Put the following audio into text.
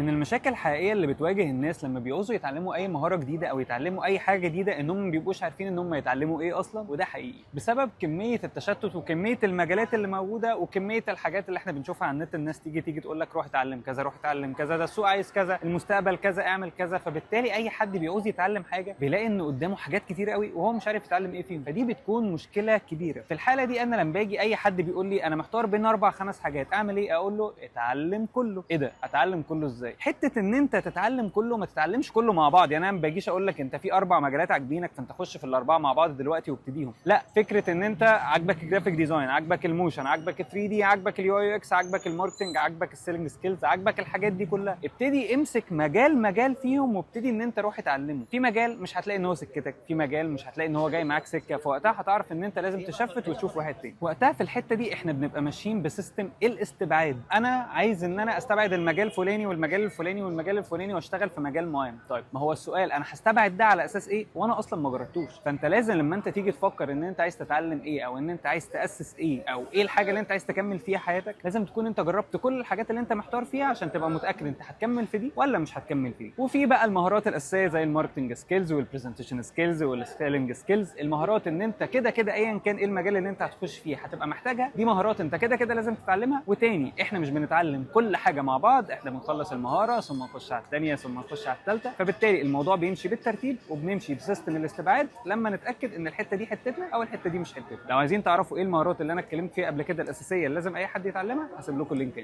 من المشاكل الحقيقية اللي بتواجه الناس لما بيعوزوا يتعلموا اي مهارة جديدة او يتعلموا اي حاجة جديدة انهم ما بيبقوش عارفين ان هم يتعلموا ايه اصلا، وده حقيقي بسبب كمية التشتت وكمية المجالات اللي موجودة وكمية الحاجات اللي احنا بنشوفها على النت. الناس تيجي تقول لك روح اتعلم كذا، روح اتعلم كذا، ده السوق عايز كذا، المستقبل كذا، اعمل كذا. فبالتالي اي حد بيعوز يتعلم حاجة بيلاقي ان قدامه حاجات كتير قوي وهو مش عارف يتعلم ايه فيهم، فدي بتكون مشكلة كبيره. في الحالة دي انا لما باجي اي حد بيقول لي انا محتار بين اربع خمس حاجات اعمل ايه، اقول له اتعلم كله. ايه ده اتعلم كله ازاي؟ حتة ان انت تتعلم كله، ما تتعلمش كله مع بعض. يعني انا ما باجيش اقول لك انت في اربع مجالات عاجبينك فانت خش في الاربعة مع بعض دلوقتي وابتديهم. لا، فكرة ان انت عاجبك ال graphic design، عاجبك ال motion، عاجبك 3D، عاجبك ال UI UX، عاجبك ال marketing، عاجبك ال selling skills، عاجبك الحاجات دي كلها، ابتدي امسك مجال مجال فيهم وابتدي ان انت روح اتعلمه. في مجال مش هتلاقي ان هو سكتك، في مجال مش هتلاقي ان هو جاي معاك سكه، فوقتها هتعرف ان انت لازم ت shift وتشوف واحد تاني. وقتها في الحتة دي احنا بنبقى ماشيين ب system الاستبعاد. انا عايز ان انا استبعد المجال الفلاني والمجال الفلاني والمجال الفلاني واشتغل في مجال معين. طيب ما هو السؤال انا هستبعد ده على اساس ايه وانا اصلا ما جربتوش؟ فانت لازم لما انت تيجي تفكر ان انت عايز تتعلم ايه او ان انت عايز تاسس ايه او ايه الحاجة اللي انت عايز تكمل فيها حياتك، لازم تكون انت جربت كل الحاجات اللي انت محتار فيها عشان تبقى متاكد انت هتكمل في دي ولا مش هتكمل في دي. وفي بقى المهارات الاساسية زي ال marketing skills وال presentation skills وال selling skills، المهارات ان انت كده كده ايا كان ايه المجال اللي انت هتخش فيه هتبقى محتاجها، دي مهارات انت كده كده لازم تتعلمها. وتاني احنا مش بنتعلم كل حاجة مع بعض، احنا بنخلص المهارة ثم نخش على الثانية ثم نخش على الثالثه، فبالتالي الموضوع بيمشي بالترتيب وبنمشي ب system الاستبعاد لما نتاكد ان الحتة دي حتتنا او الحتة دي مش حتتنا. لو عايزين تعرفوا ايه المهارات اللي انا اتكلمت فيها قبل كده الاساسية اللي لازم اي حد يتعلمها، هسيب لكم ال link هنا.